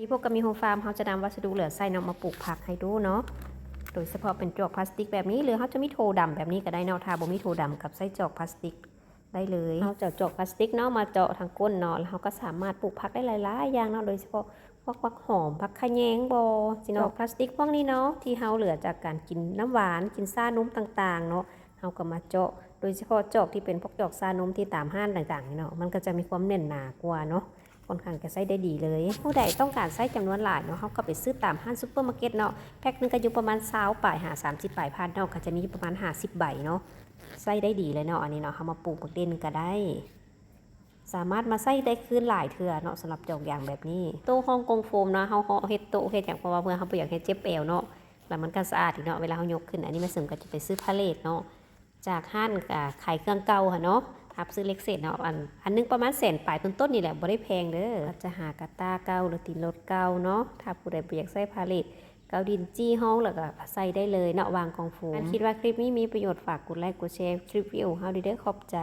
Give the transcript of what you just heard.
ທີ່ພວກກະມີໂຮມຟາມ ເຮົາຈະນຳວັດສະດຸເຫຼືອໃຊ້ເນາະ ມາປູກຜັກໃຫ້ດູເນາະ ໂດຍສະເພາະເປັນຈອກພລາສຕິກແບບນີ້ ຫຼືເຮົາຈະມີໂຖດຳແບບນີ້ກໍໄດ້ເນາະ. ຖ້າບໍ່ມີໂຖດຳກໍໃຊ້ຈອກພລາສຕິກໄດ້ເລີຍ. ເຮົາຈະເອົາຈອກພລາສຕິກເນາະ ມາເຈາະທາງກົ້ນເນາະ ແລ້ວເຮົາກໍສາມາດປູກຜັກໄດ້ຫຼາຍໆຢ່າງເນາະ ໂດຍສະເພາະພວກຜັກຫອມ ຜັກຂະແຍງບໍຊີ້ເນາະ. ຈອກພລາສຕິກພວກນີ້ເນາະ ທີ່ເຮົາເຫຼືອຈາກການກິນນ້ຳຫວານ ກິນຊານົມຕ່າງໆເນາະ ເຮົາກໍມາເຈາະ ໂດຍສະເພາະຈອກທີ່ເປັນພວກຈອກຊານົມທີ່ຕາມຮ້ານຕ່າງໆນີ້ເນາະ ມັນກໍຈະມີຄວາມແໜ້ນໜາກວ່າເນາະ. ຂ້ອນຂ້າງຈະໃຊ້ໄດ້ດີເລີຍ. ຜູ້ໃດຕ້ອງການໃຊ້ຈຳນວນຫຼາຍເນາະ ເຮົາກໍໄປຊື້ຕາມຮ້ານຊຸບເປີມາເກັດເນາະ ແພັກໜຶ່ງກໍຢູ່ປະມານຊາວປາຍຫາສາມສິບປາຍພັນເນາະ ກໍຈະມີປະມານຫ້າສິບໃບເນາະ. ໃຊ້ໄດ້ດີເລີຍເນາະ ອັນນີ້ເນາະ ເຮົາມາປູກບັກເດັ່ນກໍໄດ້ ສາມາດມາໃຊ້ໄດ້ຄືນຫຼາຍເທື່ອເນາະ. ສຳລັບຈອກຢາງແບບນີ້ ໂຕຮອງກົງໂຟມເນາະ ເຮົາເຮັດໂຕເຮັດຫຍັງ ເພາະວ່າເພື່ອເຮົາບໍ່ຢາກໃຫ້ເຈັບແອວເນາະ ແລ້ວມັນກໍສະອາດດີເນາະ ເວລາເຮົາຍົກຂຶ້ນ. ອັນນີ້ແມ່ເສີມກໍຈະໄປຊື້ພາເລດເນາະ ຈາກຮ້ານຂາຍເຄື່ອງເກົ່າຫັ້ນເນາະ ຮັບຊື້ເຫຼັກເສດເນາະ ອັນ ອັນໜຶ່ງປະມານແສນປາຍຕົ້ນໆນີ້ແหละ ບໍ່ໄດ້ແພງເດີ. ກໍຈະຫາກະຕ່າເກົ່າ ຫຼືຕີນລົດເກົ່າເນາະ ຖ້າຜູ້ໃດບໍ່ຢາກໃຊ້ພາເລດ ກໍເອົາດິນຈີ່ຮອງ ແລ້ວກໍໃສ່ໄດ້ເລີຍເນາະ ວາງກອງໂຟມ. ຄິດວ່າຄລິບນີ້ມີປະໂຫຍດ ຝາກກົດໄລ ກົດແຊ ຄລິບວິດີໂອເຮົາເດີ ຂອບໃຈ.